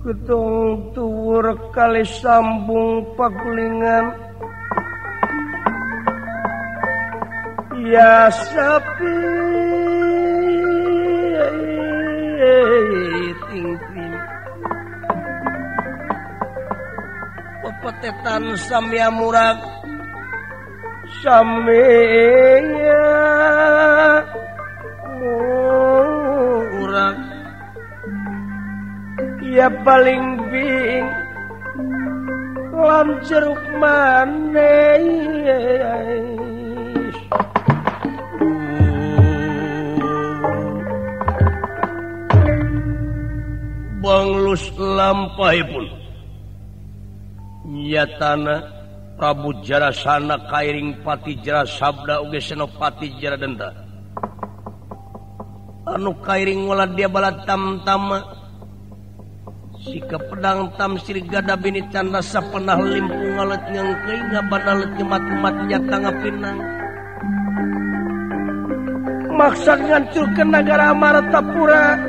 Gedong tuwur kali sambung pagulingan ya sapi tinggi pepetetan samya murag samya murag ya paling bing lan jeruk manis banglus lampahipun nyatana Prabu Jarasana kairing Pati Jarasabda uge Senopati Jaradenta anu kairing waladya balad tamtama sika pedang tam sirigada bini canda sapenah limpung alet ngangkei ngabanalet ngemat-mat nyata ngapinang maksa ngancurkeun nagara Amartapura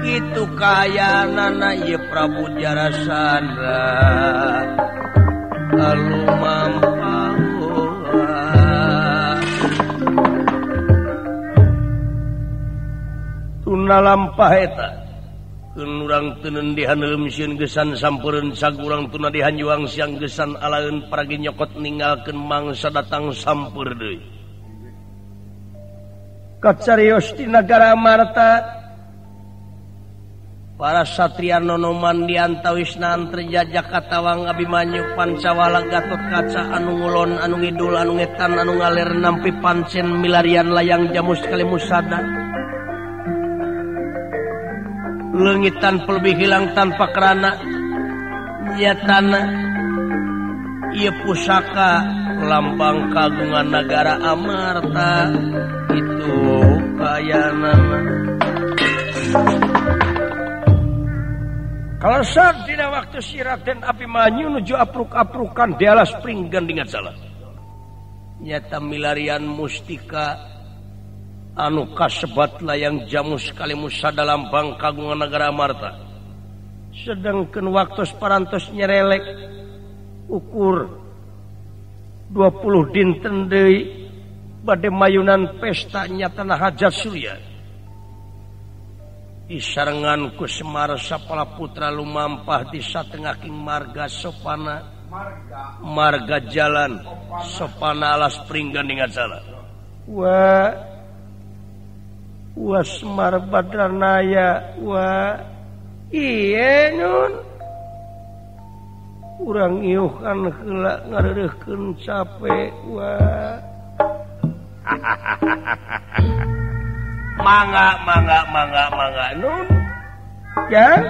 kitu kahayanana ieu Prabu Jarasana lalu mampah tuna lampah eta urang teuneun dihaneum sieun gesan sampereun sagurang tuna dihanjuang siang gesan alaeun paragi nyokot ninggalkeun mangsa datang sampeur deui kacarios di nagara Amarta para satria nonoman di antawisna Antarja Katawang Abimanyu Pancawala Gatot Kaca anu ngulon anu ngidul anu ngetan anu ngaler nampi pancen milarian layang jamus kalimusada leungitan pelebih hilang tanpa kerana nyatana ieu pusaka lambang kagungan nagara Amarta itu kayanana. Kalau saat dina waktu si Raden Abimanyu nuju apruk-aprukan di alas pringgan dengan salah nyata milarian mustika anu kasebat layang jamus kalimusada lambang kagungan nagara Amarta sedangkan waktu parantos nyerelek ukur 20 dinten deui bade mayunan pesta nyatana hajat surya disarengan ku Semar sapala putra lumampah di satengaking marga sopana marga jalan sopana alas pringgan dengan salah wa wa Semar Badranaya wa iye nun urang iuhan heula ngareureuhkeun cape wa mangga mangga mangga mangga nun jang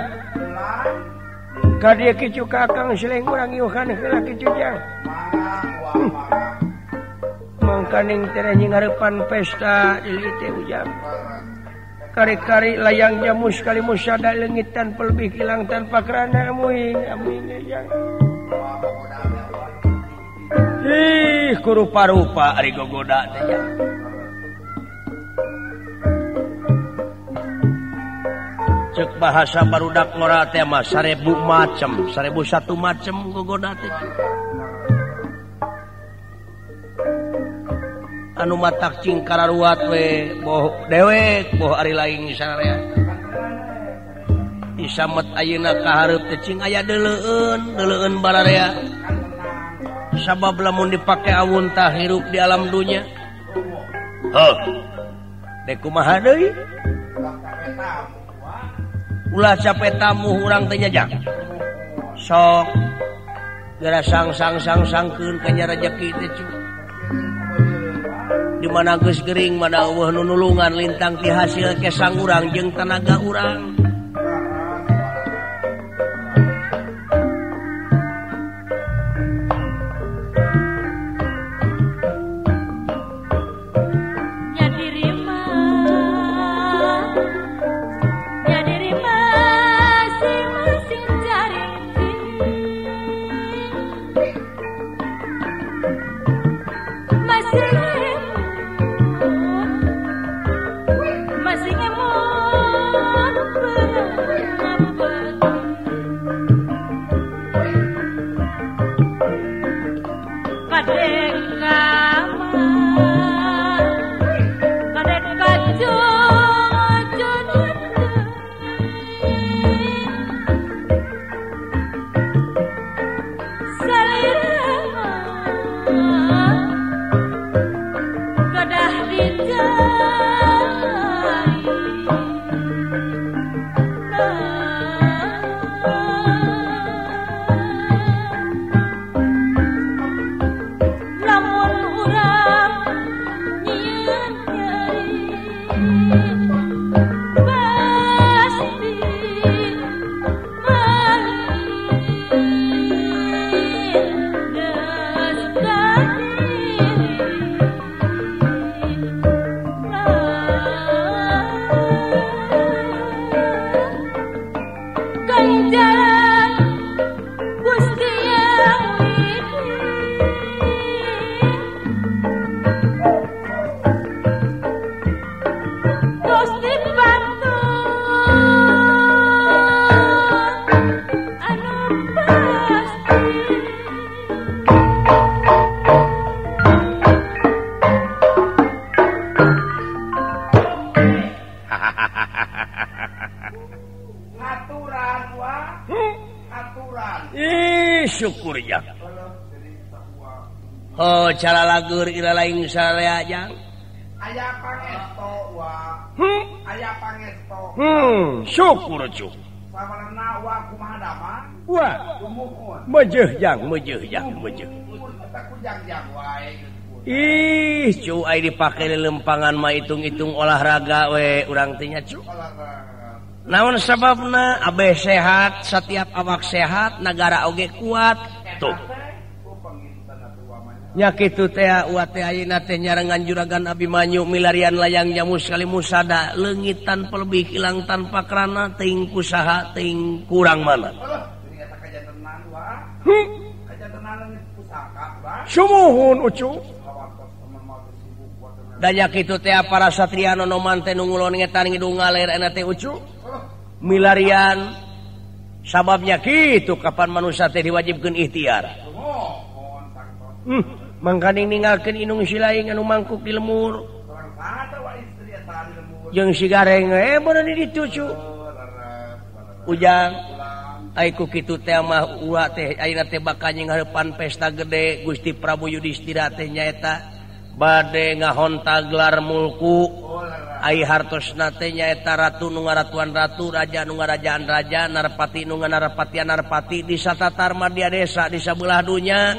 ka dieu kicu ka Akang sileng urang iuhan heula kicu jang mangkaning teh ngarepan pesta deui teh ujang kari-kari layang jamus kalimusada leungitan pelebih hilang tanpa kerana amuing amuing jang ih kurupa-rupa ari gogoda teh jang cek bahasa barudak ngora teh mah 1000 macem 1001 macem gogoda teh anu matak cing kararuat we boh dewek boh ari lain sararea disamet ayeuna ka hareup teh cing aya deuleueun deuleueun bararea sabab lamun dipake awun tah hirup di alam dunya heuh dek kumaha deui ulah capek tamu urang teh nyajak sok geura sang-sang-sang-sangkeun ka nya rejeki teh cu di mana geus gering mana eueuh nu nulungan lintang ti hasil kesang urang jeung tanaga urang masih ngemut. syukur ya. Oh cara lagur ira lain sarea jang. Aya pangesto wa. Aya pangesto. Syukur cu. Sawarna wa kumaha damang? Wah. Mejeuh jang, mejeuh jang, mejeuh. Ih, cu ai dipake lelempangan mah hitung-hitung olahraga we urang teh nya cu. Naon sababna abeh sehat, setiap awak sehat, nagara oge kuat. Tuh. Nya kitu teh uat teh ayeuna teh nyarengan juragan Abimanyu milarian layang jamu sekali musada leungit tanpa lebih hilang tanpa krana teuing kusaha teuing kurang mana. Sumuhun ucu. Danya kitu teh para satria nonoman teh nu ngulon ngetan ngidung ngaler ena teh ucu. Milarian sababnya kitu kapan manusia teh diwajibkeun ikhtiar. Mangkaning ninggalkeun inung si laing anu mangkuk di lemur. Jeung si gareng bener di ditu cu. Ujang ai ku kitu teh mah ulah teh ayeuna teh bakal nyinghareupan pesta gede Gusti Prabu Yudhistira teh nyaeta bade ngahonta gelar mulku. Ai hartosna teh nyaeta ratu nu ngaratuan ratu, raja nu ngarajaan raja, narpati nu ngarapatian narpati di satatar madya desa di sabelah dunya.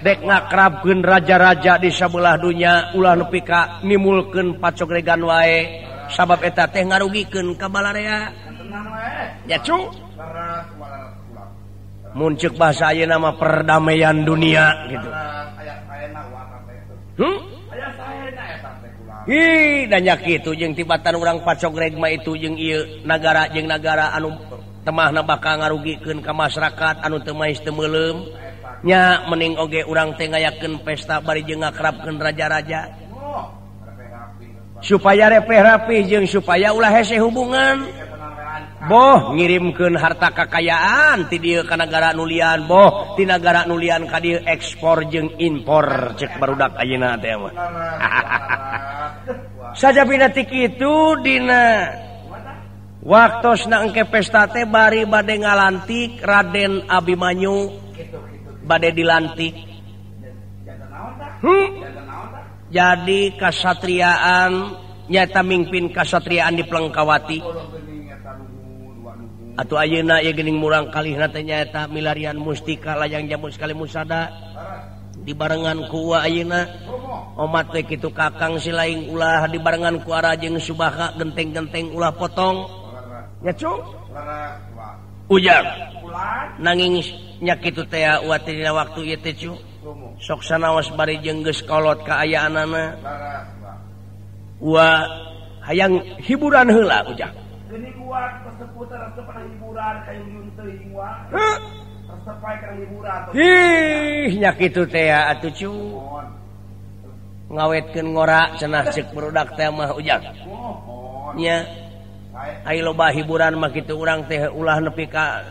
Dek ngakrabkeun raja-raja di sabelah dunya ulah nepi ka nimulkeun pacogregan wae sabab eta teh ngarugikeun ka balarea. Ya cu. Mun ceuk bahasa ayeuna mah perdamaian dunia gitu. Ih, dan kitu jeung tibatan urang pacogreg mah itu jeung ieu nagara jeung nagara anu temahna bakal ngarugikeun ka masyarakat anu teu maes teu meuleum. Nya mending oge urang teh ngayakeun pesta bari jeung ngakrabkeun raja-raja. Supaya repeh rapih jeung supaya ulah hese hubungan. Boh ngirimkeun harta kakayaan ti dieu ka nagara nu lian, boh ti nagara nu lian ka dieu ekspor jeung impor cek barudak ayeuna teh mah. Sajabina ti kitu dina waktosna engke pesta teh bari bade ngalantik Raden Abimanyu bade dilantik. Jadi kasatriaan nyata mingpin kasatriaan di Plengkawati. Atuh ayeuna ieu geuning murang kalihna teh nyaeta milarian mustika layang jamu sekali musada dibarengan ku ayeuna omat teh kitu kakang si laing ulah dibarengan ku ara jeung subaka genteng-genteng ulah potong nya cu ujang nanging nya kitu teh uat dina waktu ieu teh cu sok sanaos bari jeung geus kolot kaayaanana wa hayang hiburan heula ujang. Geuning kuat seputar resep hiburan kayu teuing wa. Resep pae kana hiburan. Ih, nya kitu teh atuh cu. Ngawetkeun ngora cenah ceuk barudak teh mah ujang. Nya. Ai loba hiburan mah kitu urang teh ulah nepi ka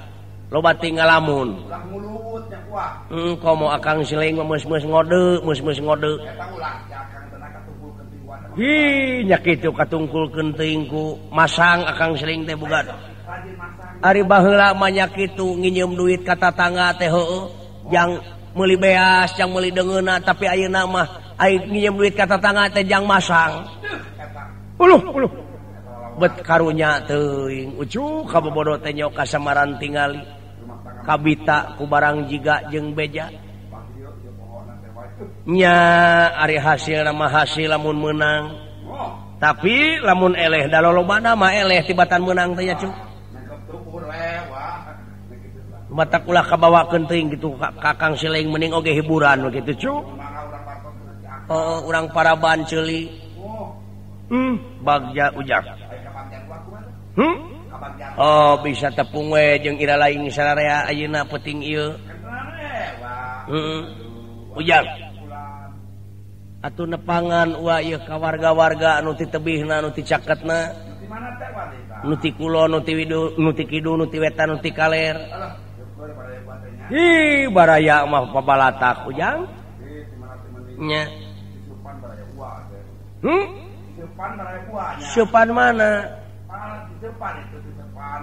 loba teh ngalamun. Ulah nguluwut nya kuah. Komo akang siling mah meus-meus ngode, meus-meus ngode. Eta ulah ya akang teh katungkulkeun teuing wa. Hi, nya kitu katungkulkeun teuing ku masang akang siling teh boga. Ari baheula mah nya kitu nginjeum duit ka tatangga teh heueuh jang meuli beas, jang meuli deungeunna, tapi ayeuna mah ai nginjeum duit ka tatangga teh jang masang. Uluh, uluh. Bet karunya teuing ucu kabobodo teh nyok kasamaran tingali. Kabita ku barang jiga jeung beja. Nya ari hasil nama hasil lamun menang. Tapi lamun eleh da lolobana mah eleh tibatan menang teh nya cu. Matak ulah kabawakeun teuing kitu kakang siling mending oge hiburan kitu cu. Oh, urang paraban ceuli. Bagja ujang. Oh, bisa tepung we jeung ira laing sararea ayeuna peuting ieu. Ujang. Atuh nepangan wa ieu ka warga-warga anu ti tebihna anu ti caketna. Nu ti kulon, nu ti widu, nu ti kidul, nu ti wetan, nu ti kaler. Ih, baraya mah pabalatak ujang. Nya. Seupan mana? Seupan itu seupan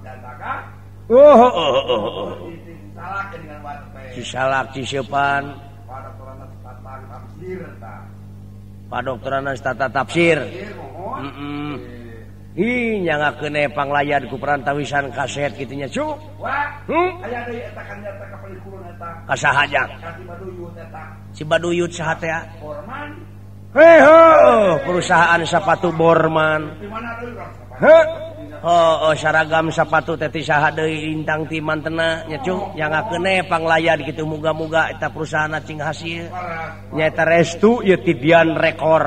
jataka. Oh, oh, oh, oh. Cisalak Ciseupan Padoktoranas tata tafsir. Ih nyangakeun panglayan ku perantawisan kaset kitu nya cu. Aya deui eta kan nyata ka palikurun eta. Ka saha jang? Ka Cibaduyut eta. Cibaduyut saha teh? Borman. Heh perusahaan sepatu Borman. Di mana deui urang sepatu? Heh. Oh, seragam sepatu teh ti saha deui lintang ti mantena nya cu. Nyangakeun panglayan kitu muga-muga eta perusahaan cing hasil. Nyaeta restu ieu ti Dian Rekor.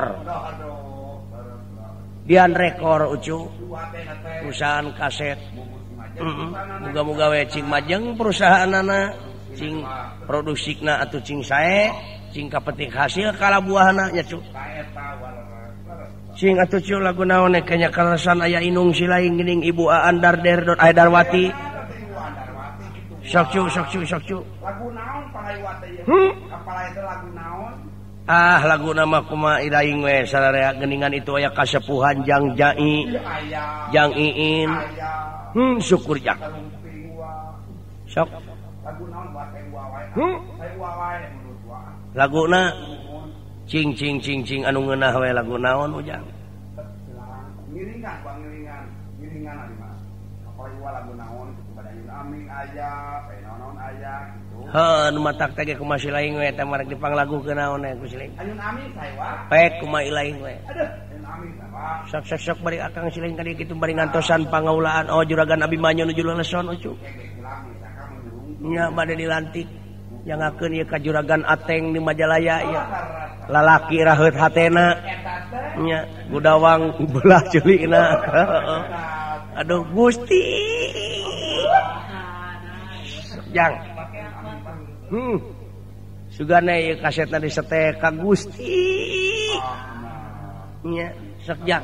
Dian Rekor ucu perusahaan kaset. Muga-muga we cing majeng perusahaanana cing produksina atuh cing sae cing kapetik hasil kalabuahna nya cu. Cing atuh cu lagu naon nya kaleresan aya inung silaing geuning Ibu Aan Darder dot Aidarwati. Sok cu sok cu sok cu. Lagu naon pangayuat teh ieu? Kapala eta lagu naon? Ah lagu nama kuma iraing we sararea geuningan itu aya kasepuhan Jang Jai Jang Iin. Syukur jang. Sok. Lagu naon wae wae. Laguna cing cing cing cing anu ngeunah we lagu naon ujang. Ngiringan bang ngiringan. Ngiringan ari mah. Apalagi lagu naon kitu bada aming aya, naon aya kitu. Heuh nu matak teh kumaha silaing we eta mah rek dipanglagukeun naon we ku silaing. Ayun aming sae wa. Pek kumaha ilaing we. Aduh, ayun aming sae wa. Sok sok sok bari akang silaing kali kitu bari ngantosan pangaulaan oh juragan Abimanyu nuju leleson ucu. Nya bade dilantik nyangakeun ieu ka juragan Ateng di Majalaya ieu. Lalaki raheut hatena nya gudawang belah ceulina. Aduh Gusti. Jang. Sugane ieu kasetna disetek ka Gusti. Nya sok jang.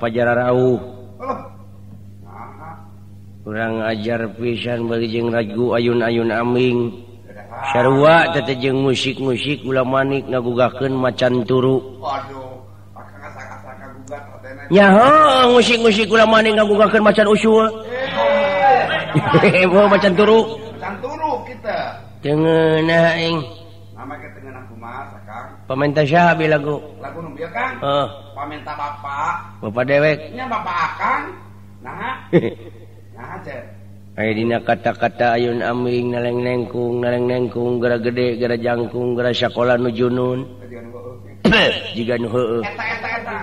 Pajara rauh kurang ajar pisan bagi jeung ragu ayun-ayun aming sarua teh jeung musik-musik ulah manik ngagugakeun macan turu. Nyaho musik-musik ulah manik ngagugakeun macan usul. Heboh macan turu. Macan turu kita. Tengeunah aing. Nama ke tengeunah kumaha sakang? Pamenta saha bi lagu? Lagu nu bieu Kang? Heeh. Pamenta bapak. Bapak dewek. Nya bapak akang. Naha? Naha cek. Aya dina kata-kata ayun aming naleng nengkung gara gede gara jangkung gara sakola nu junun. Jiga nu heueuh. Eta eta eta.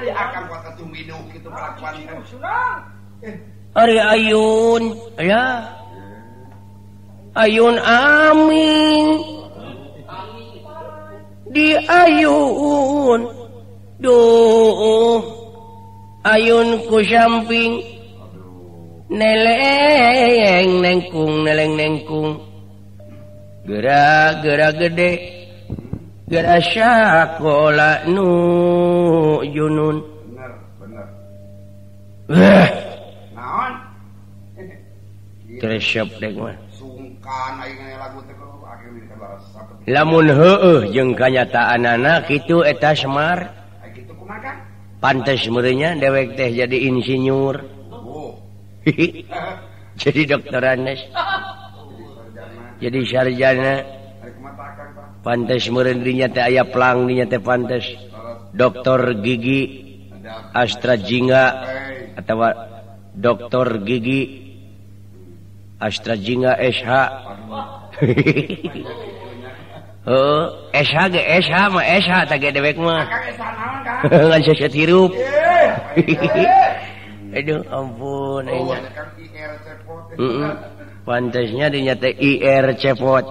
Di akang kuat kacumiduk kitu kalakuan. Ari ayun, ya. Ayun aming. Di ayun. Duh. Ayun ku samping. Neleng nengkung neleng nengkung. Gera-gera gede. Gera sakola nu junun. Bener, bener. Naon? Tresep dek mah. Sungkan aing lagu teh akhir kabaras. Lamun heueuh jeung kanyataanana kitu eta Semar. Kitu kumaha Kang? Pantes meureunnya dewek teh jadi insinyur. Oh. Jadi doktoranes. Jadi sarjana. Pantes meureun dinya teh aya plang dinya teh pantes. Doktor gigi Astra Jingga atawa Doktor gigi Astra Jingga SH. Heuh, SH ge SH mah SH tah ge dewek mah. Ngan seset hirup. Aduh ampun aing. Heeh. Pantasnya dinya teh IR cepot.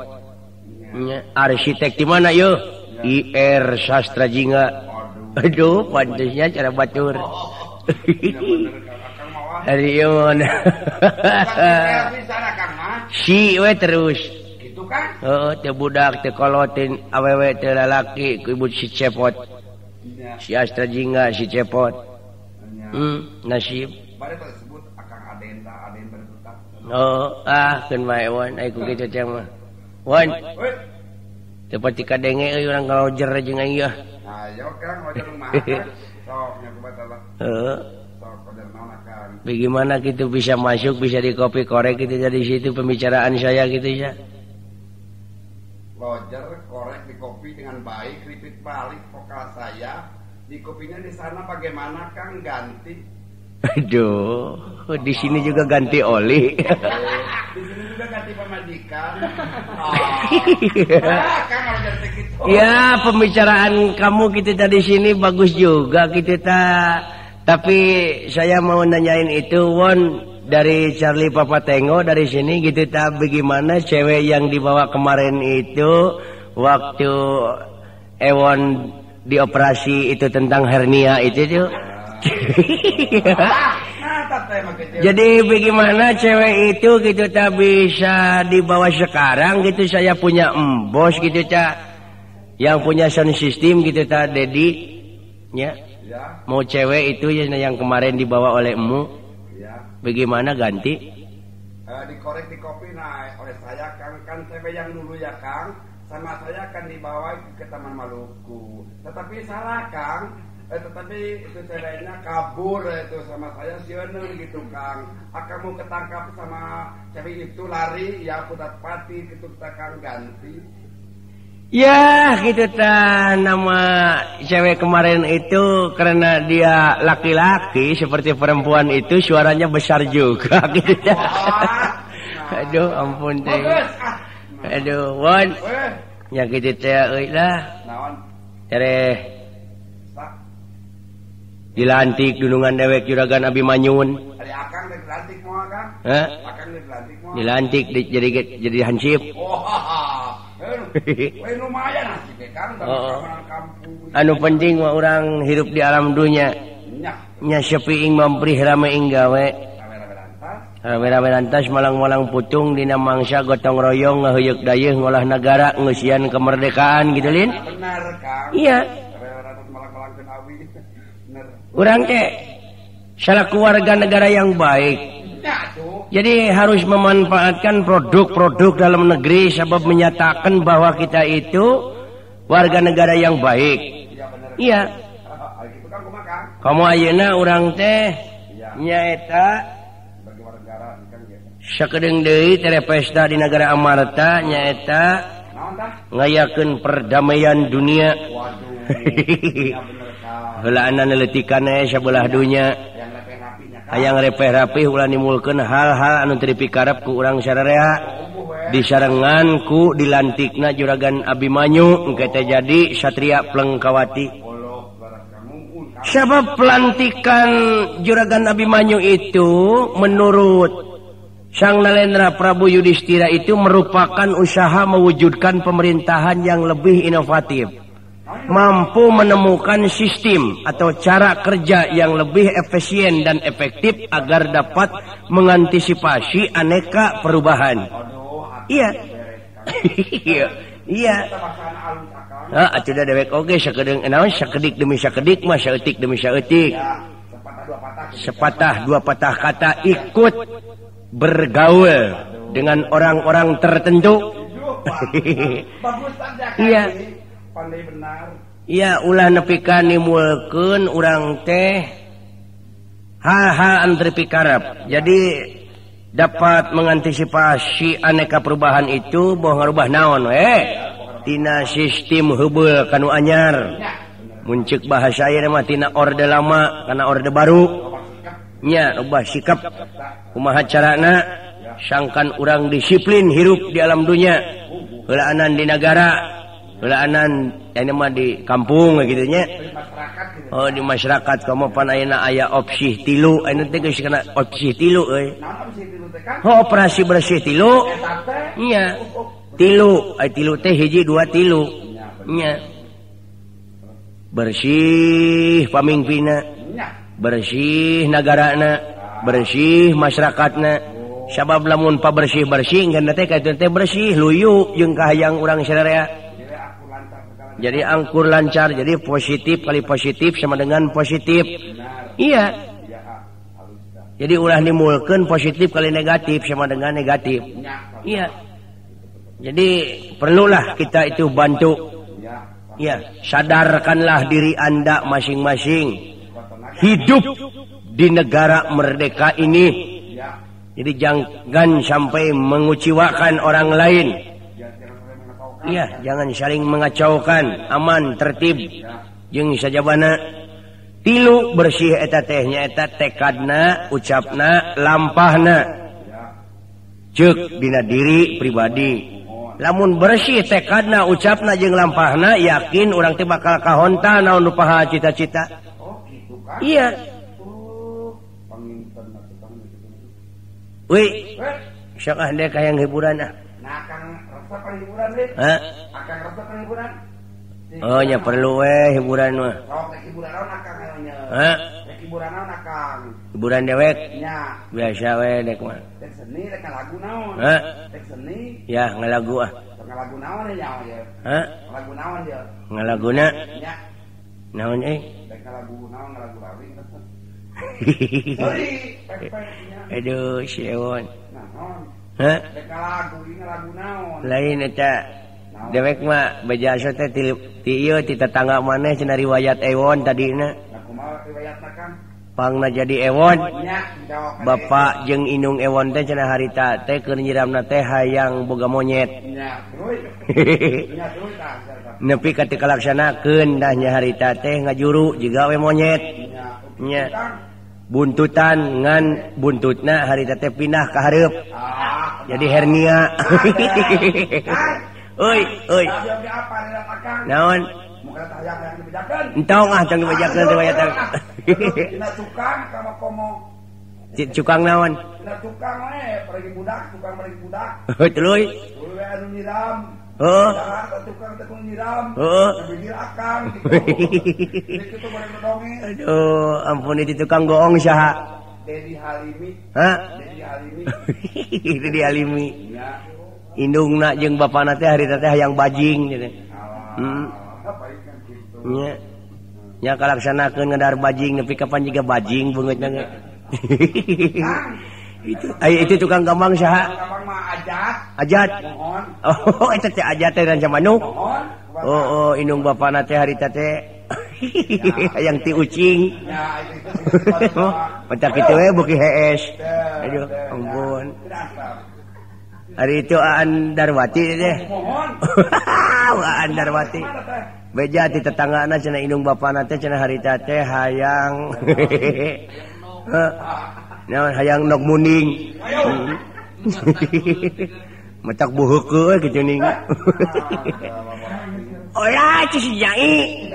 Nya arsitek di mana yeuh? IR Sastra Jingga. Aduh, pantasnya cara batur. Ari ieu mah. Si we terus. Gitu kan? Heeh, teu budak teu kolotin awewe teu lalaki ku ibu si cepot. Si Astra Jingga si cepot. Nasib. Bari tersebut akang Adenda, Aden berputar. Oh, ah keun bae wan ai ku kitu teh mah. Wan. Teu pati kadenge euy urang ngalojer jeung aing yeuh. Ayo Kang lojer mah. Sok nya kumaha lah. Heeh. Sok lojer naon akang. Bagaimana gitu bisa masuk bisa di kopi korek gitu dari situ pembicaraan saya gitu ya. Lojer korek di kopi dengan baik, repeat balik vokal saya. Di kopinya di sana bagaimana Kang ganti? Aduh, di sini juga ganti oli. Di sini juga ganti pemajikan. Oh. Nah, Kang lojer gitu. Ya, pembicaraan kamu gitu tadi sini bagus juga gitu ta. Tapi saya mau nanyain itu Won dari Charlie Papa Tengo dari sini gitu ta, bagaimana cewek yang dibawa kemarin itu waktu Ewon dioperasi itu tentang hernia itu tuh. Jadi bagaimana cewek itu gitu tak bisa dibawa sekarang gitu, saya punya embos gitu ta yang punya sound system gitu ta Dedi ya. Mau cewek itu yang kemarin dibawa oleh emu. Bagaimana ganti? Dikorek di kopi nah oleh saya Kang, kan cewek yang dulu ya Kang sama saya akan dibawa ke Taman Maluku. Tetapi salah Kang, tetapi itu ceweknya kabur itu sama saya sieun gitu Kang. Akan mau ketangkap sama cewek itu lari ya aku pati gitu Kang ganti. Ya gitu ta, nama cewek kemarin itu karena dia laki-laki seperti perempuan itu suaranya besar juga gitu ta. Aduh ampun teh. Aduh Won. Ya gitu teh euy lah. Naon? Tereh. Dilantik dunungan dewek juragan Abimanyun. Ari akang dilantik moal Kang? Hah? Akang dilantik moal. Dilantik jadi hansip. Oh. Lumayan hansip Kang, kampung. Anu penting mah urang hirup di alam dunya. Nya sepi ing mamprih rame ing gawe. Rame-rame lantas malang-malang putung dina mangsa gotong royong ngaheuyeuk dayeuh ngolah nagara ngeusian kemerdekaan gitu lin. Benar Kang. Iya. Urang teh salaku warga negara yang baik. Jadi harus memanfaatkan produk-produk dalam negeri sebab menyatakan bahwa kita itu warga negara yang baik. Iya. Kamu ayeuna urang teh nyaeta sakedeung deui tere pesta di negara Amarta nyaeta Ngayakeun perdamaian dunia. Heulaana leutikan sabelah dunya. Hayang repeh rapih ulah nimulkeun hal-hal anu teu dipikarep ku urang sararea. Disarengan ku dilantikna Juragan Abimanyu engke teh jadi Satria Plengkawati. Sebab pelantikan Juragan Abimanyu itu menurut Sang Nalendra Prabu Yudhistira itu merupakan usaha mewujudkan pemerintahan yang lebih inovatif, mampu menemukan sistem atau cara kerja yang lebih efisien dan efektif agar dapat mengantisipasi aneka perubahan. Iya. Iya. Ah, atuh da dewek oge sakedeung naon sakedik demi sakedik mah saeutik demi saeutik. Sepatah dua patah kata ikut bergaul dengan orang-orang tertentu. Bagus saja. Iya. Pandai benar. Iya, ulah nepi ka nimulkeun urang teh hal-hal anu teu dipikarep. Jadi dapat mengantisipasi aneka perubahan itu boh ngarubah naon we tina sistem heubeul kanu anyar. Mun ceuk bahasa ieu mah tina orde lama kana orde baru. Nya rubah sikap kumaha carana sangkan urang disiplin hirup di alam dunya. Heulaanan di nagara, heulaanan aya mah di kampung kitu nya. Oh di masyarakat komo pan ayeuna aya opsi tilu, anu teh geus kana opsi tilu euy. Oh, operasi bersih tilu. Nya. Tilu, ai tilu teh hiji dua tilu. Nya. Bersih pamingpinna, bersih nagarana, bersih masyarakatna. Sabab lamun pabersih-bersih engkeun teh kaitu teh bersih luyu jeung kahayang urang sararea. Jadi angkur lancar, jadi positif kali positif sama dengan positif. Iya. Jadi ulah nimulkeun positif kali negatif sama dengan negatif. Iya. Jadi perlulah kita itu bantu. Iya, sadarkanlah diri Anda masing-masing. Hidup di negara merdeka ini. Jadi jangan sampai menguciwakan orang lain. Iya, jangan saling mengacaukan, aman, tertib. Jeung sajabana tilu bersih eta teh nya eta tekadna, ucapna, lampahna. Ceuk dina diri pribadi. Lamun bersih tekadna, ucapna jeung lampahna, yakin urang teh bakal kahonta naon nu paha cita-cita. Iya. Wih, sok ah dek hayang hiburan ah. Nah, akang resep hiburan deh. Hah? Akang resep hiburan. Oh, nya perlu we hiburan mah. Sok rek hiburan naon akang nya. Hah? Rek hiburan naon akang? Hiburan dewek? Nya. Biasa we dek mah. Rek seni rek lagu naon? Hah? Rek seni. Ya, ngalagu ah. Ngalagu naon ya ye? Hah? Ngalagu naon ye? Ngalaguna? Nya. Naon euy? Rek ngalagu naon ngalagu rawi. Aduh, si Ewon. Naon? Hah? Rek ngalagu ieu ngalagu naon? Lain eta. Dewek mah bejasa teh ti ieu ti tetangga maneh cenah riwayat Ewon tadina. Nah, kumaha riwayatna Kang? Pangna jadi Ewon. Nya, Bapak jeung indung Ewon teh cenah harita teh keur nyiramna teh hayang boga monyet. Nya, tuluy. Nya tuluy tah. Nepi ka teu kalaksanakeun dah nya harita teh ngajuru jiga we monyet. Nya. Buntutan ngan buntutna harita teh pindah ka hareup. Jadi hernia. Oi, oi. Naon? Entong ah tong dibejakeun riwayat. Dina cukang ka komo. Cukang naon? Dina cukang we, pergi budak, tukang pergi budak. Heuh, tuluy. Tuluy we anu nyiram. Heeh. Tukang teh kudu nyiram. Heeh. Bibir akang gitu. Kitu bari dongeng. Aduh, ampun itu tukang goong saha? Dedi Halimi. Hah? Dedi Halimi. Dedi Halimi. Nya. Indungna jeung bapana teh harita teh hayang bajing gitu. Nya. Nya kalaksanakeun ngedar bajing nepi kapan jiga bajing beungeutna ge. Itu ay, itu tukang gambang saha? Tukang mah Ajat. Ajat. Mohon. Oh, eta teh Ajat teh ranca manuk. Mohon. Oh, oh, indung bapana teh harita teh hayang ti ucing. Ya, itu. Mentak kitu we beuki hees. Aduh, ampun. Hari itu Aan Darwati teh. Aan Darwati. Beja ti tetanggana cenah indung bapana teh cenah harita teh hayang. Naon hayang nok muning. Matak buheukeun kitu ning. Olah itu si Jai.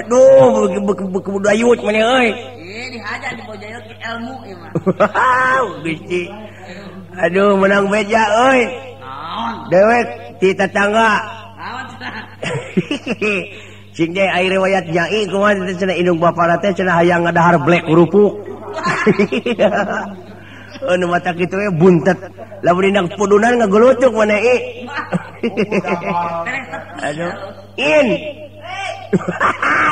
Aduh, bekebudayut mana euy. Dihajar di bojayot di ilmu ieu mah. Gusti. Aduh, menang beja euy. Naon? Dewek ti tetangga. Naon cenah? Cing deui ai riwayat Jai kumaha teh cenah indung bapana teh cenah hayang ngadahar blek kerupuk. Nu mata kitu we buntet. Lamun dina pudunan ngagulutuk maneh i. Aduh. In.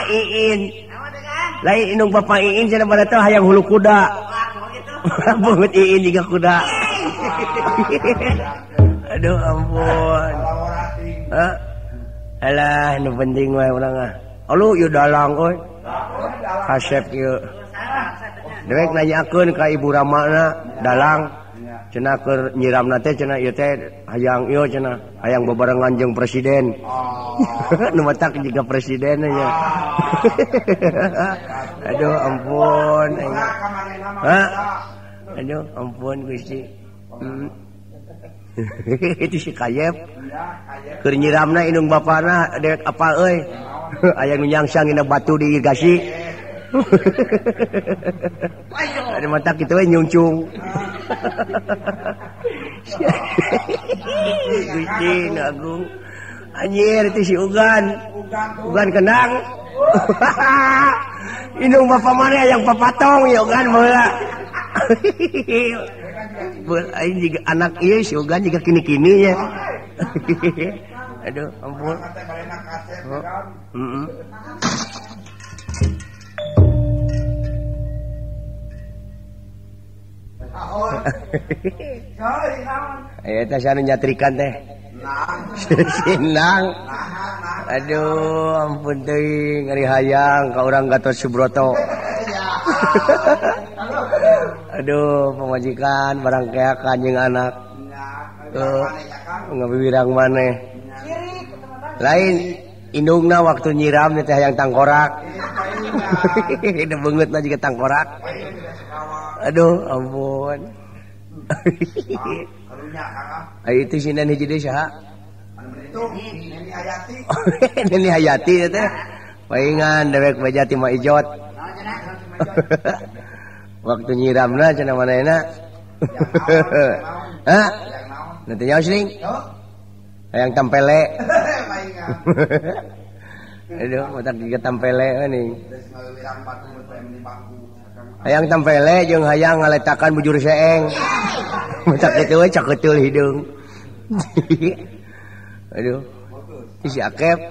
Iin. Lain indung bapa Iin cenah pada teh hayang hulu kuda. Banget Iin juga kuda. Aduh ampun. Hah? Alah nu penting wae urang ah. Aduh ieu dalang euy. Kasep ieu. Dewek nanyakeun ka Ibu Ramana dalang cenah keur nyiramna teh cenah ieu teh hayang ieu cenah hayang bebarengan jeung presiden. Nu matak jiga presiden nya. Aduh ampun. Hah? Aduh ampun Gusti. Itu si Kayep. Keur nyiramna indung bapana dewek apal euy. Aya nu nyangsang dina batu di irigasi. Ada mata kitu we nyungcung. Gusti nu agung. Anjir itu si Ugan. Ugan kendang. Indung bapa mana yang papatong ya Ugan baheula. Aing juga anak ieu si Ugan juga kini-kini ya. Aduh ampun. Heeh. Eta anu nyatrikan teh. Sinang. Aduh, ampun teuing ngari hayang ka urang Gatot Subroto. Aduh, pamajikan barang keakan jeung anak. Ngawiwirang maneh. Lain indungna waktu nyiram teh hayang tangkorak. Hidup beungeutna jiga tangkorak. Aduh, ampun. Ayo itu si Neni hiji deui saha? Neni Hayati. Neni Hayati teh. Paingan dewek beja ti Ma Ijot. Waktu nyiramna cenah manehna. Hah? Nanti nyaho sing? Hayang tampele. Aduh, matak giga tampele ning. Hayang tampele jeung hayang ngaletakan bujur seeng. Matak kitu we caketul hidung. Aduh. Si Akep.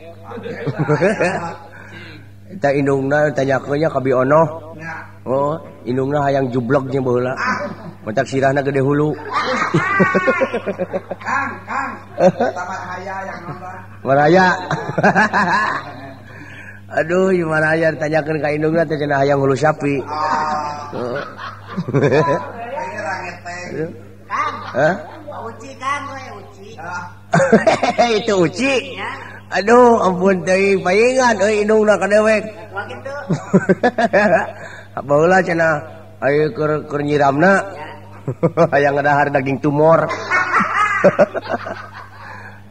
Eta indungna tanyakeun nya ka Bi Ono. Oh, indungna hayang jublog jeung baheula. Matak sirahna gede hulu. Kang, Kang. Maraya yang nonton. Maraya. Aduh, Maraya ditanyakeun ka indungna teh cenah hayang hulu sapi. Kang. Hah? Uci Kang, we Uci. Itu Uci. Aduh, ampun teuing paingan euy indungna ka dewek. Kitu. Baheula cenah aya keur nyiramna. Hayang ngadahar daging tumor.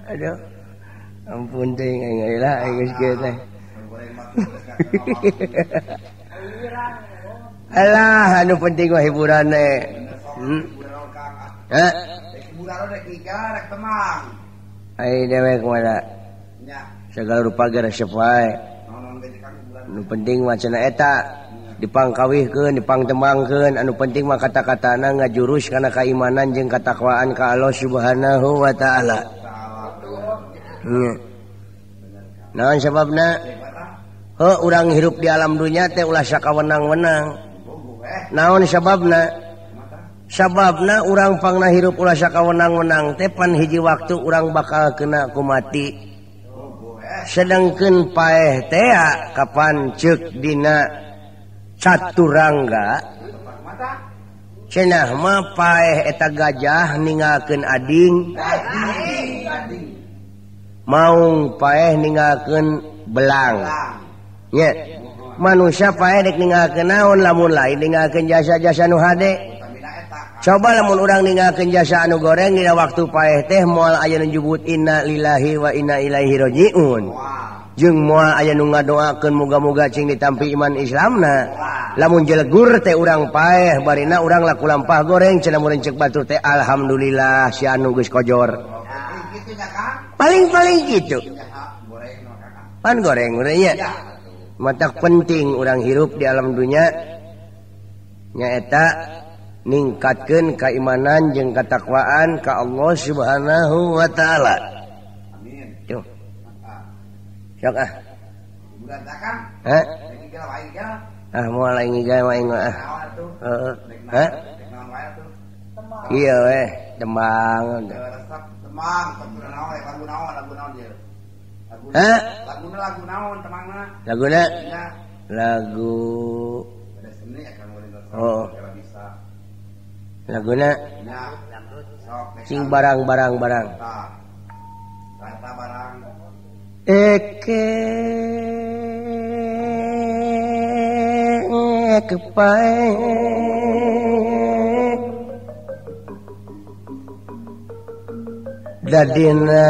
Aduh. Ampun teuing aing lah aing geus kieu teh. Alah, anu penting mah hiburan teh. Hah? Hiburan rek nikah rek temang. Ai dewek mah segala rupa ge resep wae. Nu penting mah cenah eta dipangkawihkeun, dipangtembangkeun, anu penting mah kata-katana ngajurus kana keimanan jeung katakwaan ka Allah Subhanahu wa taala. Naon sababna? Heuh urang hirup di alam dunya teh ulah sakawenang-wenang. Naon sababna? Sababna urang pangna hirup ulah sakawenang-wenang teh pan hiji waktu urang bakal kena ku mati. Sedangkeun paeh teh kapan ceuk dina caturangga Cenah mah paeh eta gajah ninggalkeun ading. Maung paeh ninggalkeun belang. Nya. Manusia paeh dek ninggalkeun naon lamun lain ninggalkeun jasa-jasa nu hade. Coba lamun urang ninggalkeun jasa anu goreng dina waktu paeh teh moal aya nu nyebut inna lillahi wa inna ilaihi rajiun. Jeung moal aya nu ngadoakeun muga-muga cing ditampi iman Islamna. Lamun jelegur teh urang paeh barina urang laku lampah goreng cenah mun ceuk batur teh alhamdulillah si anu geus kojor. Paling-paling gitu. Pan goreng urang nya. Matak penting urang hirup di alam dunya nyaeta ningkatkeun keimanan jeung ketakwaan ka Allah Subhanahu wa taala. Amin. Tuh. Sok ah. Hah? Ah moal aing ngigal mah aing ah. Heeh. Hah? Iya weh, tembang. Temang, lagu naon, lagu naon ieu. Hah? Laguna lagu naon temangna? Laguna? Lagu oh. Laguna sing barang-barang barang. Eke kepae dadina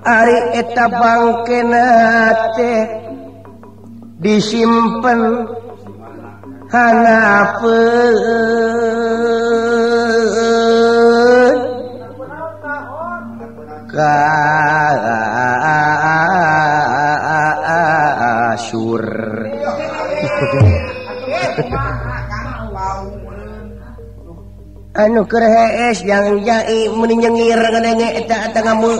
ari eta bangkena teh disimpen hanapeun kasur. Anu keur hees yang jai meni nyengir ngadenge eta eta ngamu.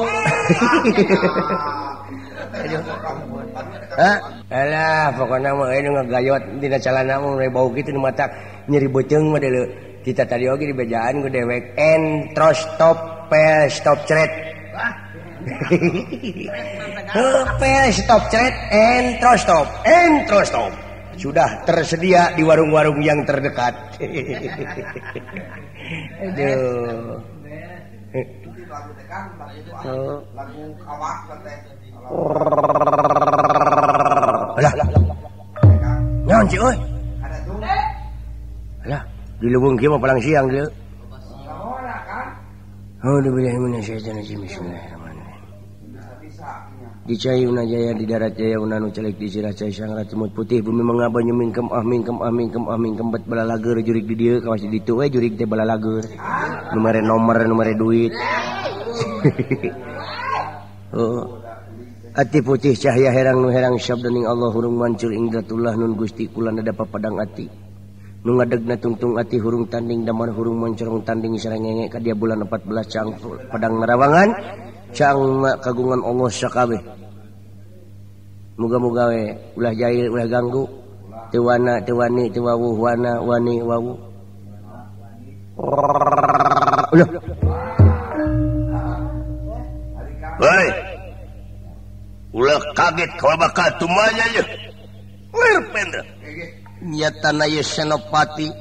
Hah? Alah pokona mah euy nu ngagayot dina calana mah bau kitu nu matak nyeri beuteung mah deuleu. Kita tadi oge di bejaan ku dewek entro stop pel stop cret. Pel stop cret entro stop entro stop. Sudah tersedia di warung-warung yang terdekat. Aduh. Lagu kawak teh. Alah. Naon sih euy? Alah, di leuweung kieu mah palang siang dieu. A'udzubillahi minasyaitonir rajim. Bismillahirrahmanirrahim. Di cai una jaya di darat jaya una nu celik di sirah cai sangra cemut putih bumi mengaba nyumingkem ah mingkem ah mingkem ah mingkem bet balalager jurig di dieu kawas di ditu we jurig teh balalager. Nu mere nomor nu mere duit. Oh. Ati putih cahaya herang nu herang sabdaning Allah hurung mancur ingdatullah nun Gusti kula nada papadang ati. Nu ngadegna tungtung ati hurung tanding damar hurung moncorong tanding sarengenge ka dia bulan 14 cang padang narawangan cang kagungan Allah sakabeh. Muga-muga we ulah jahil ulah ganggu teu wana teu wani teu wawuh wana wani wawu. Ulah. Hei. Ulah kaget kalau bakal tumanya ye. Lir pendra. Nyatana ye Senopati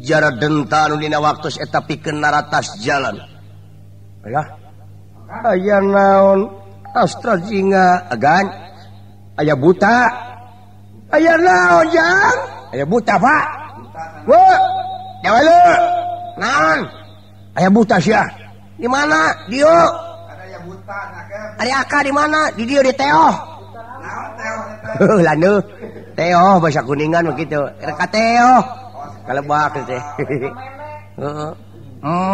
jara denta anu dina waktu eta pikeun naratas jalan. Alah. Aya naon astra jinga agan aya buta. Aya naon jang? Aya buta, Pak. Wo. Jawa lu. Naon? Aya buta sia. Di mana? Dieu. Aya buta Ari aka di mana? Di dieu di Teoh. Naon Teoh? Laneuh. Teoh bahasa Kuningan begitu. Rek ka Teoh. Kalebak teh. Heeh.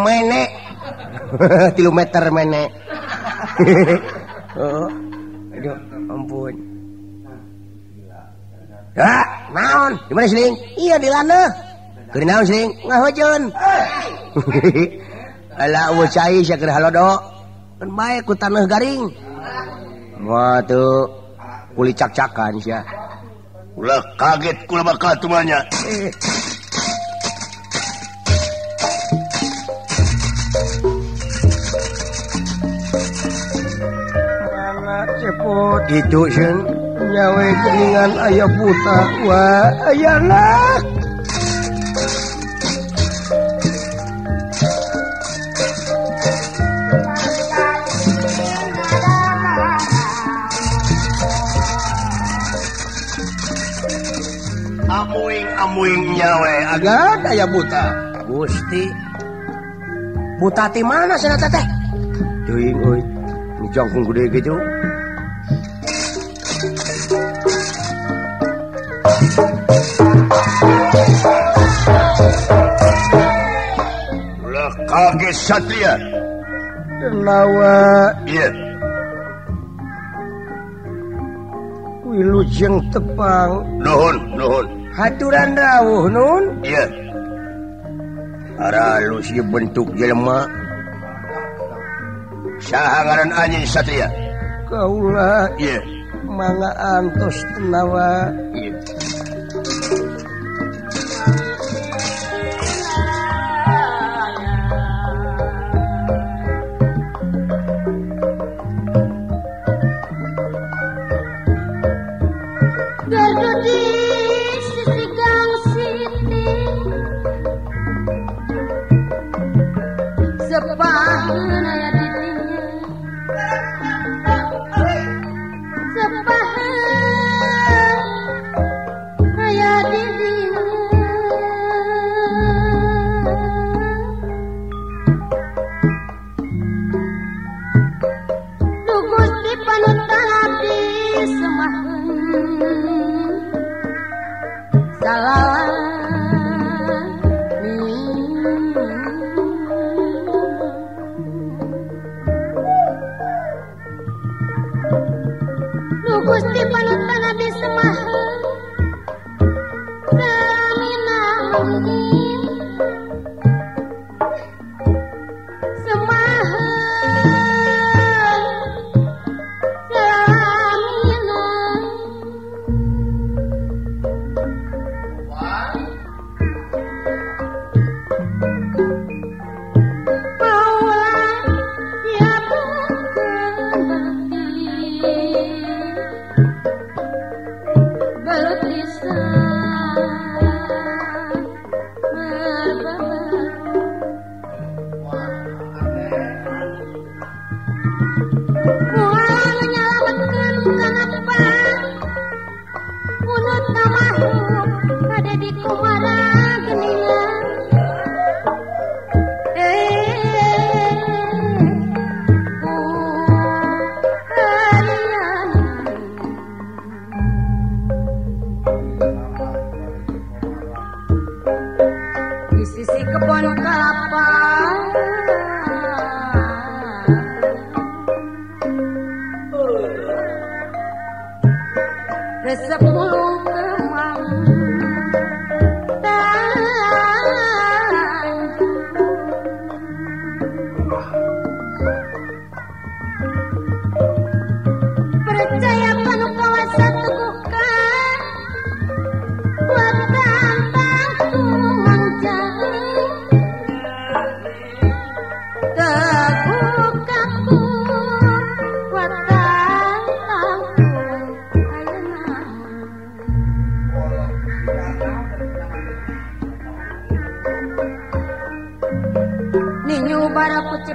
Mene. 3 meter mene. Heeh. Aduh, ampun. Ah, naon? Di mana siling? Iya di laneuh. Keur naon siling? Ngahojeun. Alah eueuh cai sia keur halodo. Kan bae ku taneuh garing. Wah tuh kuli cak-cakan sia. Ulah kaget kula bakal tumanya. Mana cepot itu sieun nyawe geuningan aya buta wah aya anak. Amuing nyawe agak aya buta. Gusti buta ti mana cenah teh? Teuing euy, nu jangkung gede gitu. Ulah kaget satria. Kenawa ieu. Wilujeng tepang. Nuhun, nuhun. Haturan rawuh nun. Iya. Aralus ieu bentuk jelema. Saha ngaran anjeun satria? Kaula. Iya. Mangga antos tenawa. Iya.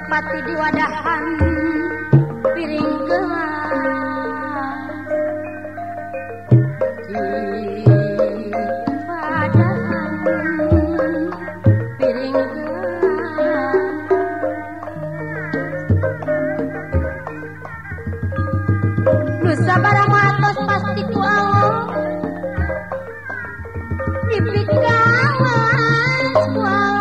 Pati di wadahan piring gelas di wadahan piring gelas nu sabaraha matos pasti ku Allah dipikawas ku Allah.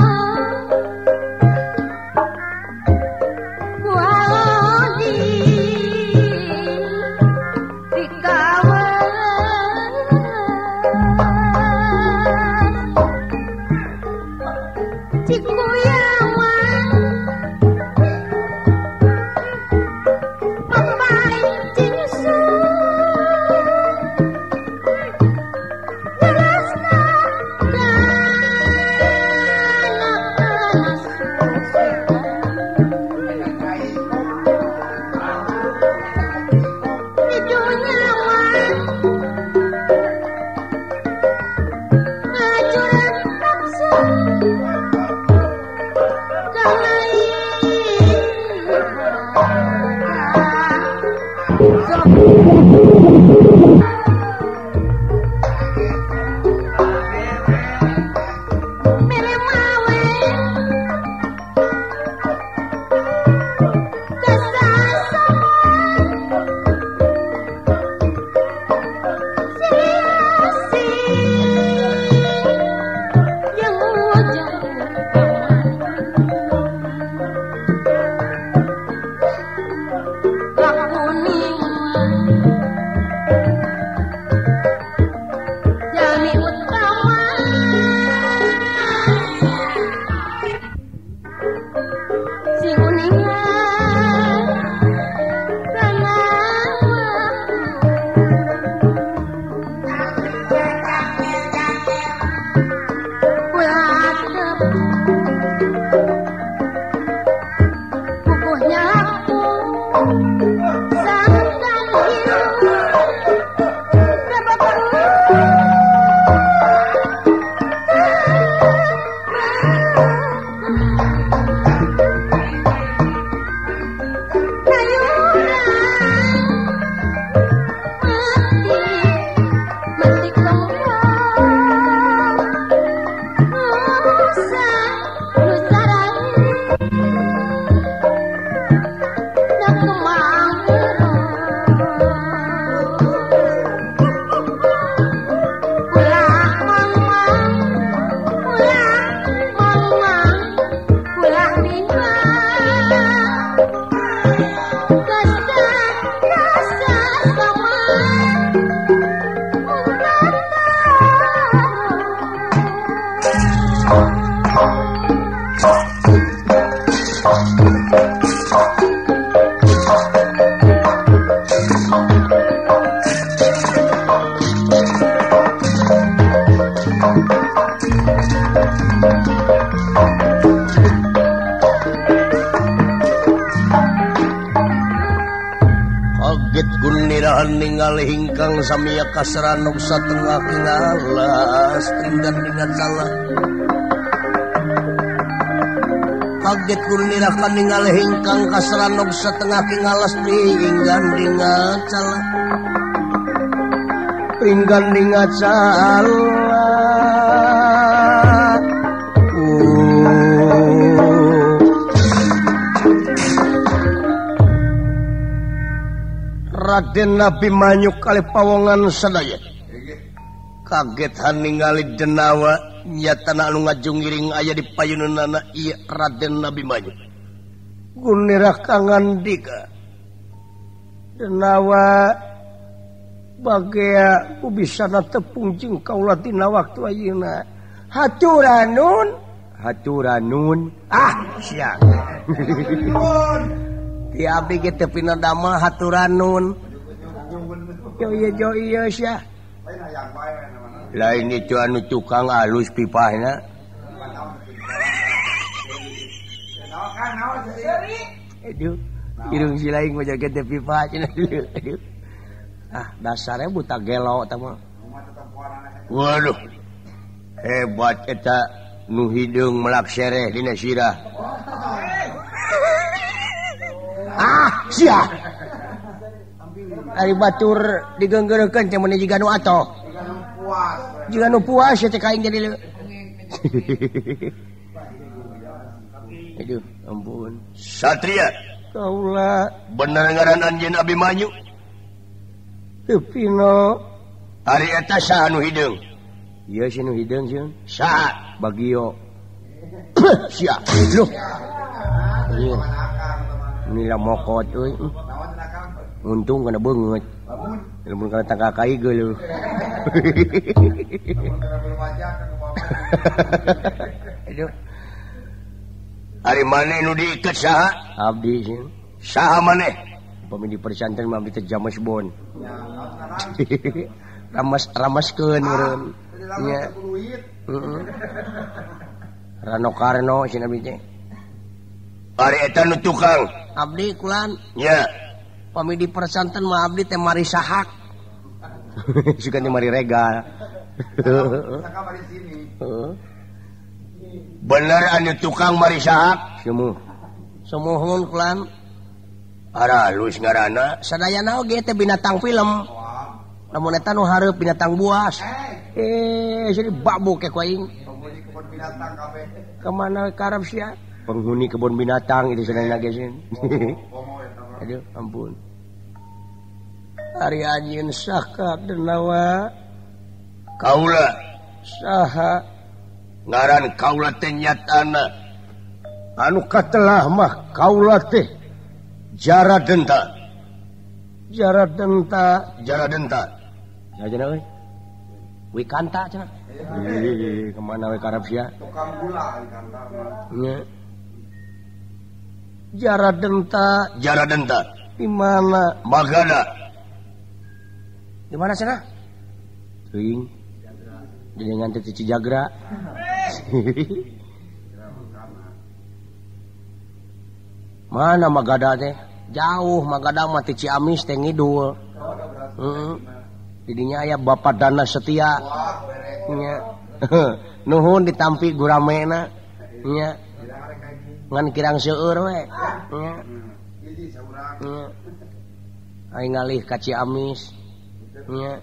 Ninggal hingkang samia kasaranok satengah kingalas pringgan dengan salah kaget kunirakan ninggal hingkang kasaranok setengah kingalas pringgan dengan salah pringgan dengan salah. Raden Abimanyu kali pawongan sadaya kaget ningali denawa nyatana anu ngajungiring aya di payununana ieu Raden Abimanyu. Gunirah kangandika denawa bagea ku bisana tepung jeung kaula dina waktu ayeuna. Haturanun haturanun ah sia. Ti abdi ge teu pinadamel haturanun. Jo iya sia. Lain itu anu tukang alus pipahna. Aduh, irung si lain mah jaga teh pipah cenah. Aduh. Ah, dasarnya buta gelo eta mah. Waduh. Hebat eta nu hideung melak sereh dina sirah. Ah, sia. Ari batur digeunggeurkeun teh mun jiga nu atoh. Jiga nu puas teh ka aing jadi leu. Aduh, ampun. Satria. Kaula bener ngaran anjeun Abimanyu. Teu pino. Ari eta saha nu hideung? Ieu si nu hideung sieun. Saha? Bagio. Sia. Loh. Ieu. Nila mokot euy. Untung kana beungeut. Lamun kana tangka kai geuleuh. Aduh. Ari maneh nu diiket saha? Abdi sieun. Saha maneh? Upami di pesantren mah abdi teh James Bond. Ramas-ramaskeun meureun. Nya. Heeh. Rano Karno sieun abdi teh. Ari eta nu tukang. Abdi kulan. Nya. Pami di pesantren mah abdi teh mari sahak. Suka teh mari regal. Saka mari sini. Heeh. Bener anu tukang mari sahak? Sumuh. Sumuhun kulan. Aralus ngaranna sadayana oge teh binatang film. Lamun eta nu hareup binatang buas. Jadi babuk ke ku aing. Penghuni kebun binatang kabeh. Kemana karep sia? Penghuni kebun binatang itu sadayana ge sieun. Aduh, ampun. Ari anjeun saka denawa kaula saha ngaran kaula teh nyatana anu katelah mah kaula teh jara denta. Jara denta, jara denta. Ya cenah euy. Wikanta cenah. Ih, kemana we karep sia? Tukang gula Wikanta mah. Nya. Jara denta, jara denta. Di mana? Magada. Di mana cenah? Teuing. Dengan teh Cijagra. Mana Magada teh? Jauh Magada mah ti Ciamis teh ngidul. Heeh. Didinya aya Bapak Dana Setia. Nya. Nuhun ditampi guramena. Nya. Ngan kirang seueur we. Nya. Aing ngalih ka Ciamis. Nya.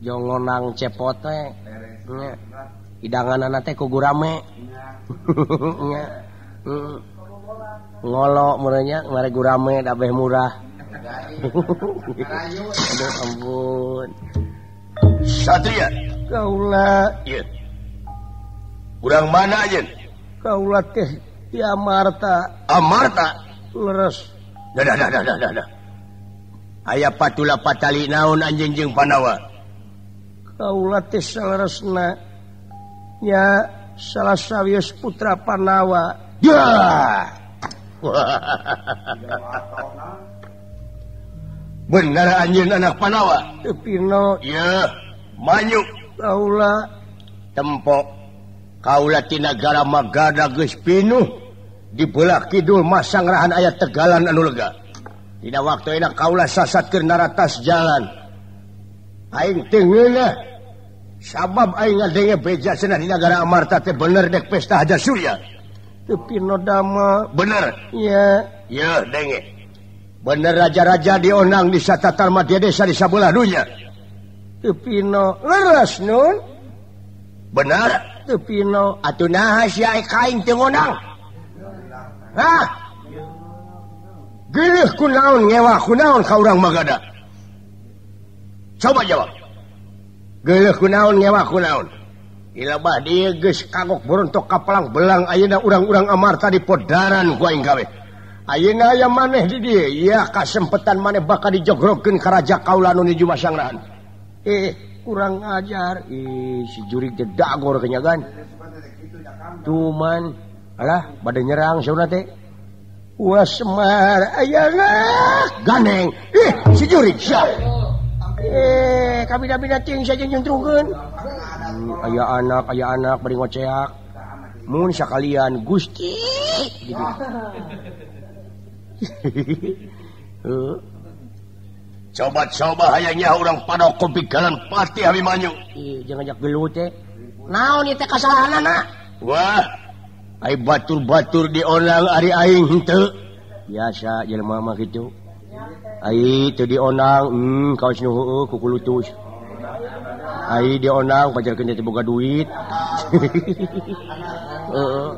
Jongonang cepot we. Nya. Hidanganana teh ku gurame. Nya. Ngolok meureunnya mere gurame da beh murah. Aduh ampun. Satria kaula ieu. Urang mana anjeun? Kaula teh di Amarta. Amarta? Leres. Dah dah dah dah dah. Aya patula patali naon anjeun jeung Pandawa? Kaula teh saleresna nya salah sawios putra Pandawa. Ya. Bener anjeun anak Pandawa? Teu pino. Ieu, manyu kaula tempok. Kaula ti nagara Magadha geus pinuh di belah kidul masangrahan aya tegalan anu lega. Dina waktu enak kaula sasat keur naratas jalan. Aing teu ngeunah. Sabab aing ngadenge beja cenah di nagara Amarta teh bener dek pesta Haja Surya. Teu pino dama. Bener. Iya. Ieu denge. Bener raja-raja dionang di satatal madya desa di sabelah dunya. Teu pino leres nun. Bener. Teu pino atuh naha sia kaing teu ngonang? Hah? Geuleuh kunaon ngewa kunaon ka urang Magadha? Coba jawab. Geuleuh kunaon ngewa kunaon? Ilabah dieu geus kagok borontok ka palang belang ayeuna urang-urang Amarta di podaran ku aing gawe. Ayeuna aya maneh di dieu, ieu kasempetan maneh bakal dijogrogkeun ka raja kaula nu nuju masangrahan. Kurang ajar. Ih, si jurig teh dagor kenyagan. Cuman alah bade nyerang sauna teh. Wah Semar ayana gandeng. Ih, si jurig sia. Kabina-bina ting saja nyuntrungkeun. Aya anak bari ngoceak. Mun sakalian Gusti gitu. Coba-coba hayangnya urang Padoko pigalan pasti Abimanyu. Ih, jangan ajak gelut teh. Naon ieu teh kasalahanana? Wah, ai batur-batur dionang ari aing henteu. Biasa jelema mah kitu. Ai teu dionang, kaos nu heueuh kukulutus. Ai dionang pajarkeun teh boga duit. Heeh.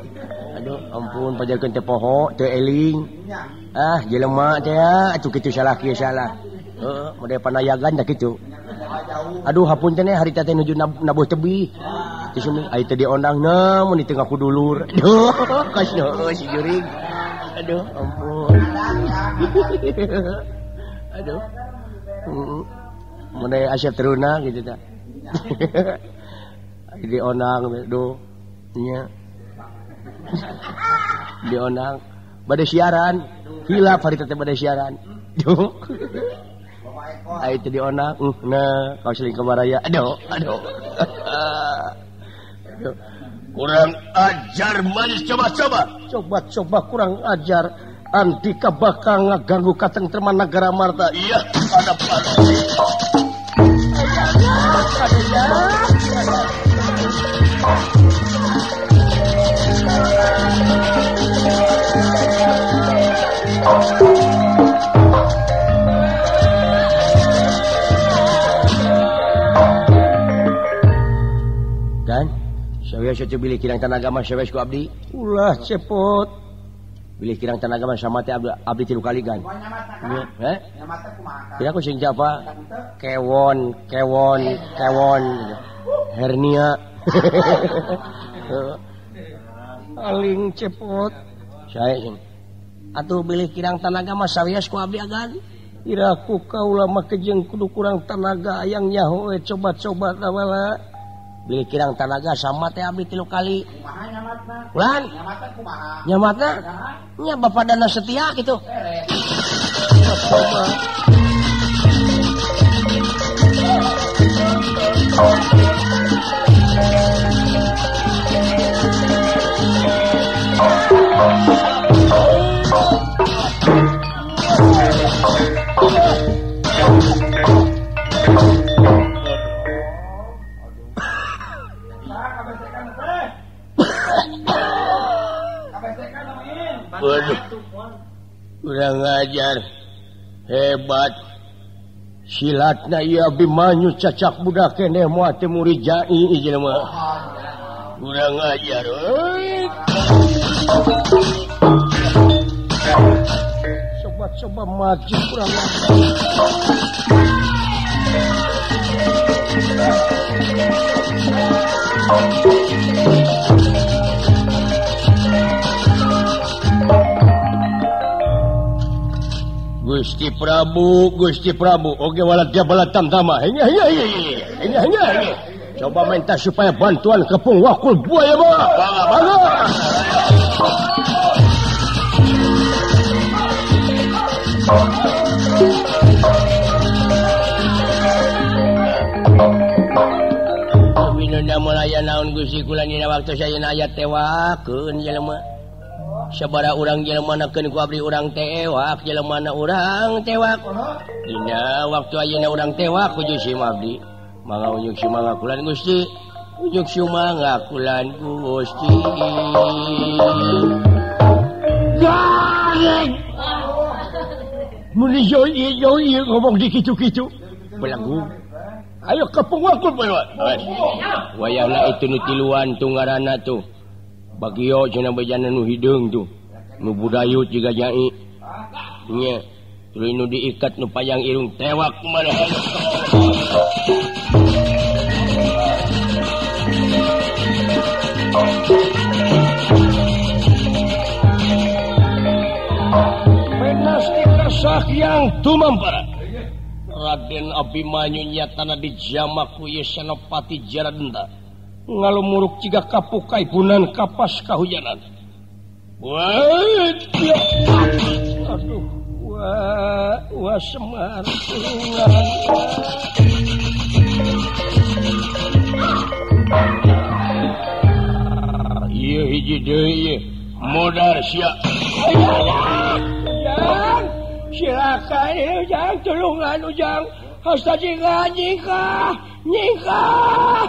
Aduh, ampun pajarkeun teh poho, teu eling. Ah, jelema teh atuh kitu salah kieu salah. Heeh, mode panayagan tah kitu. Aduh, hapunten harita teh nuju nabuh tebih. Teu sumi ai teu diondang na mun teu ngaku dulur. Aduh, kasno si jurig. Aduh, ampun. Aduh. Mode asa teruna gitu tah. Ai diondang duh nya. Diondang bade siaran, hilap harita teh bade siaran. Duh. Ai teu dionang, nah kau seling kabaraya. Aduh, aduh. Aduh. Kurang ajar manis coba-coba. Coba-coba kurang ajar. Andika bakal ngaganggu katentreman negara Marta. Iya, ada apa? Aduh, ya. Sawios teh bilih kirang tanaga mah sawios ku abdi. Ulah cepot. Bilih kirang tanaga mah sama teh abdi 3 kali kan. Heh? Kira ku sing japa? Kewon, kewon, kewon. Hernia. Aling cepot. Sae sing. Atuh bilih kirang tanaga mah sawios ku abdi agan. Iraku kaula mah kejeng kudu kurang tanaga ayang nyaho we coba-coba tawala. Bilih kirang tanaga sama teh abdi 3 kali. Kumaha nyamatna? Ulan. Nyamatna kumaha? Nyamatna? Nya bapak dana setia gitu. Waduh, kurang ajar, hebat. Silatna ieu Abimanyu cacak budak keneh moal teu murijai jelema. Kurang ajar euy. Coba-coba maju kurang ajar. Gusti Prabu, Gusti Prabu, oke walat dia balat tamtama. Hingga. Coba minta supaya bantuan kepung wakul buaya bawa. Bangga. Winona mulaya naon Gusti kula dina waktu sayeuna aya tewakeun jelema. Sabara urang jelema nakeun ku abdi urang tewak jelema na urang tewak. Dina waktu ayeuna urang tewak kuju sim abdi. Mangga unjuk sumangga kulan Gusti. Unjuk sumangga kulan Gusti. Gareng. Muni joi ngomong di kitu-kitu. Belagu. Ayo kepung wakul bae. Wayahna itu nu tiluan tunggarana tuh. Bagio cenah bejana nu hideung tuh. Nu budayut jiga jai. Nya, tuluy nu diikat nu panjang irung tewak kumaha. Penastika Sahyang tumampara. Raden Abimanyu nyatana dijama ku ieu Senopati Jaradenta. Ngalumuruk jiga kapuk kaibunan kapas kahujanan. Wah, aduh, wah, wah Semar tulungan. Ieu hiji deui ieu, modar sia. Ujang, silakan ujang tulungan ujang. Hasta jingga nyingkah, nyingkah.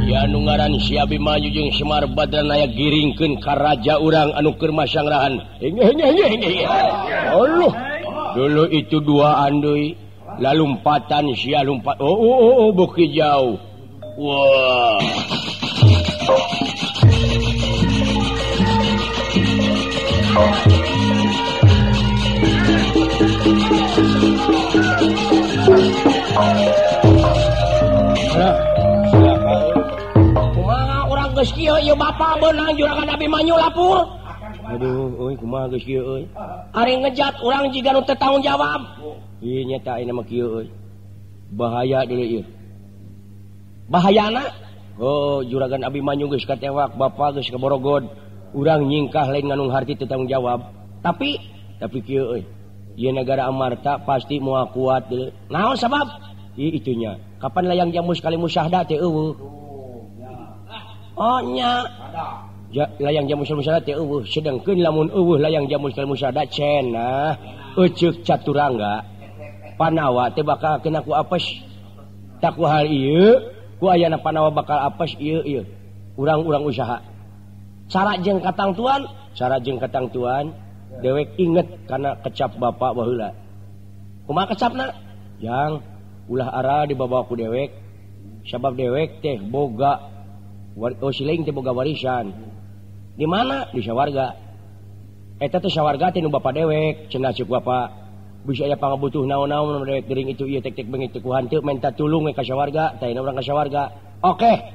Ya nu ngaran si Abimanyu jeung Semar Badranaya giringkeun ka raja urang anu keur masangrahan. Allah, dulu itu duaan deui, lalumpatan sia lumpat. Oh, beuki jauh. Wah. Kumaha urang geus kieu ieu bapa beunang juragan Abimanyu lapur. Aduh euy kumaha geus kieu euy. Ari ngejat urang jiga nu teu tanggung jawab. Ieu nya ta ayeuna mah kieu euy. Bahaya deui ieu. Bahayana? Oh juragan Abimanyu geus katewak, bapa geus kaborogod. Urang nyingkah lain nganung harti teu tanggung jawab. Tapi kieu euy. Ieu negara Amarta pasti moal kuat deui. Naon sabab? Ieu itunya. Kapan layang jamu sekali musyahda teh eueuh. Oh nya. Layang jamu sekali musyahda teh eueuh. Sedengkeun lamun eueuh layang jamu sekali musyahda cenah euceuk caturangga. Panawa teh bakal kena ku apes. Tak ku hal ieu, ku ayana panawa bakal apes ieu ieu. Urang-urang usaha. Cara jeung katangtuan, cara jeung katangtuan dewek inget karena kecap bapak baheula. Kumaha kecapna? Jang ulah ara dibawa ku dewek sabab dewek teh boga oh siling teh boga warisan. Di mana? Di sawarga. Eta teh sawarga teh nu bapa dewek cenah ceuk bapa. Bisa aya pangabutuh naon-naon dewek gering itu ieu tek-tek beungit teh ku hanteu minta tulung we ka sawarga, tah urang ka sawarga. Oke.